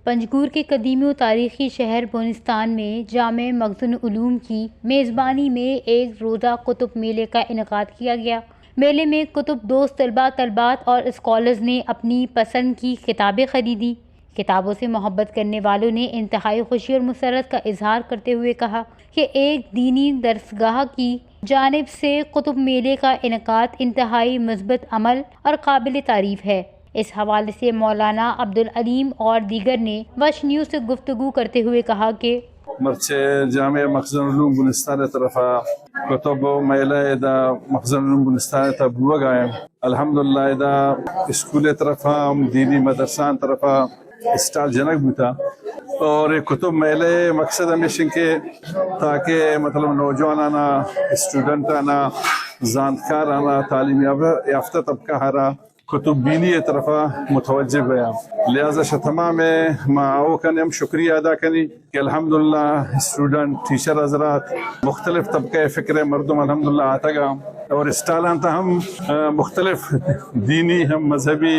پنجگور کے قدیمی و تاریخی شہر بونستان میں جامع مخزن علوم کی میزبانی میں ایک روزہ کتب میلے کا انعقاد کیا گیا۔ میلے میں کتب دوست طلباء، طالبات اور اسکالرز نے اپنی پسند کی کتابیں خریدی۔ کتابوں سے محبت کرنے والوں نے انتہائی خوشی اور مسرت کا اظہار کرتے ہوئے کہا کہ ایک دینی درسگاہ کی جانب سے کتب میلے کا انعقاد انتہائی مثبت عمل اور قابل تعریف ہے۔ اس حوالے سے مولانا عبدالعلیم اور دیگر نے وش نیوز سے گفتگو کرتے ہوئے کہا کہ مرچی جامع مخزن علوم بلوچستان ءِ طرفا کتب میلہ ادا مخزن علوم بلوچستان ءِ تہا بوگا ایں۔ الحمدللہ ادا اسکول ءِ طرفا ہم دینی مدرسان طرفا اسٹال جنگ بوتا اور اے کتب میلہ ءِ مقصد ہمیش ایں کہ تاکہ مطلب نوجوانانا، اسٹوڈنٹانا، زانتکارانا، تعلیم یافتہ طبقہ ہرا کتب بینی ءِ طرفا متوجہ بیاں۔ لہذا شہ تمام ما آؤکانی ہم شکریہ ادا کنی کہ الحمدللہ اسٹوڈنٹ، ٹیچر حضرات، مختلف طبقہ فکر مردم الحمدللہ آتگا اور اسٹالان تا ہم، آ، مختلف دینی ہم مذہبی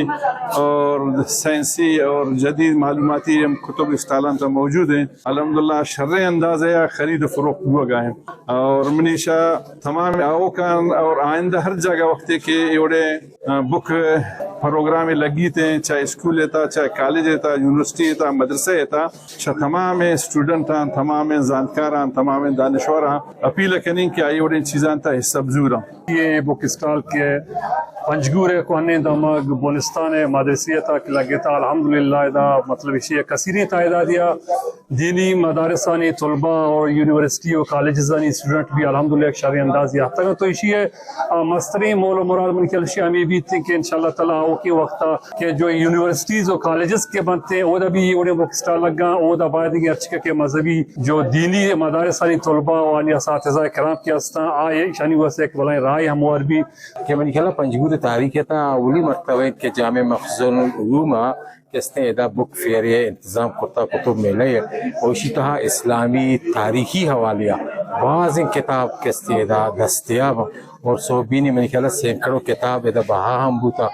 اور سائنسی اور جدید معلوماتی ہم کتب اسٹالان تا موجود ایں۔ الحمدللہ شریں اندازے آ خرید و فروخت بوگا ایں اور منی شہ تمام آؤکان اور آئندہ ہر جاگہ وقتے کہ ایوڑے بک پروگرام لگیت ایں، چاہے اسکول ءِ تہا، چاہے کالج ءِ تہا، یونیورسٹی ءِ تہا، مدرسہ ءِ تہا، شہ تمام اسٹوڈنٹاں، تمام زانتکاراں، تمام دانشوراں اپیل کنیں کہ آئی وڑیں چیزاں تہا حصہ بزوراں۔ اے بک اسٹال کہ پنجگور ءِ کوہنیں دمگ بونستان ءِ مدرسے ءِ تہا کہ لگتا، الحمدللہ ادا مطلب ایشی ءَ کثیریں تعدادی ءَ دینی مدارسانی طلباء اور یونیورسٹی و کالجزانی اسٹوڈنٹ بھی الحمدللہ یک شریں اندازے آتگ انت۔ تو ایشی ءِ، آ، مستریں مول و مراد من خیال ایشی ہمے بیت کہ انشاءاللہ تعالی آؤکیں وقتا کہ جو یونیورسٹیز و کالجز کہ بنت ایں، اودا بھی اے وڑیں بک اسٹال لگاں، اودا باید کہ ہرچکہ کہ مذہبی جو دینی مدارسانی طلباء و آنی اساتذہ کرام کہ ہستاں، آ ایشانی واسطہ یک بلائیں راہے ہموار بی۔ کہ منی خیال ءَ پنجگور ءِ تاریخ ءِ تہا اولی مرتبہ انت کہ جامع مخزن العلوم ءَ کہ استیں ادا بک فیئر ءِ انتظام کرتا، کتب میلہ ءِ، اور ایشی تہا اسلامی تاریخی حوالے ءَ بازیں کتاب کہ استیں ادا دستیاب انت، اور سوبینی منی خیال ءَ سینکڑوں کتاب ادا بہا ہم بوتا،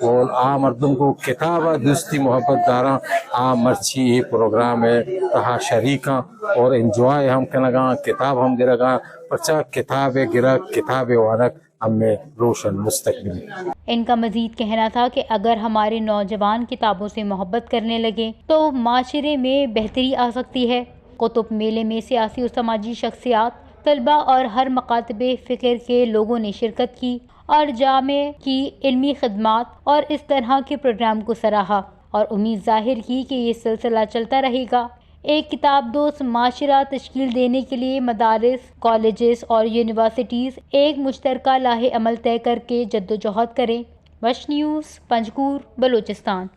اور آ مردم کو کتاب ءَ دوستی محبت داراں، آ مرچی اے پروگرام ءِ تہا شریکاں اور انجوائے ہم کنگاں، کتاب ہم گرگاں، پرچا کتاب ءِ گرگ، کتاب ءِ وانگ ہمے روشن مستقبل۔ ان کا مزید کہنا تھا کہ اگر ہمارے نوجوان کتابوں سے محبت کرنے لگے تو معاشرے میں بہتری آ سکتی ہے۔ کتب میلے میں سیاسی و سماجی شخصیات، طلباء اور ہر مکاتب فکر کے لوگوں نے شرکت کی اور جامع کی علمی خدمات اور اس طرح کے پروگرام کو سراہا اور امید ظاہر کی کہ یہ سلسلہ چلتا رہے گا۔ ایک کتاب دوست معاشرہ تشکیل دینے کے لیے مدارس، کالجز اور یونیورسٹیز ایک مشترکہ لائحہ عمل طے کر کے جدوجہد کریں۔ وش نیوز، پنجگور، بلوچستان۔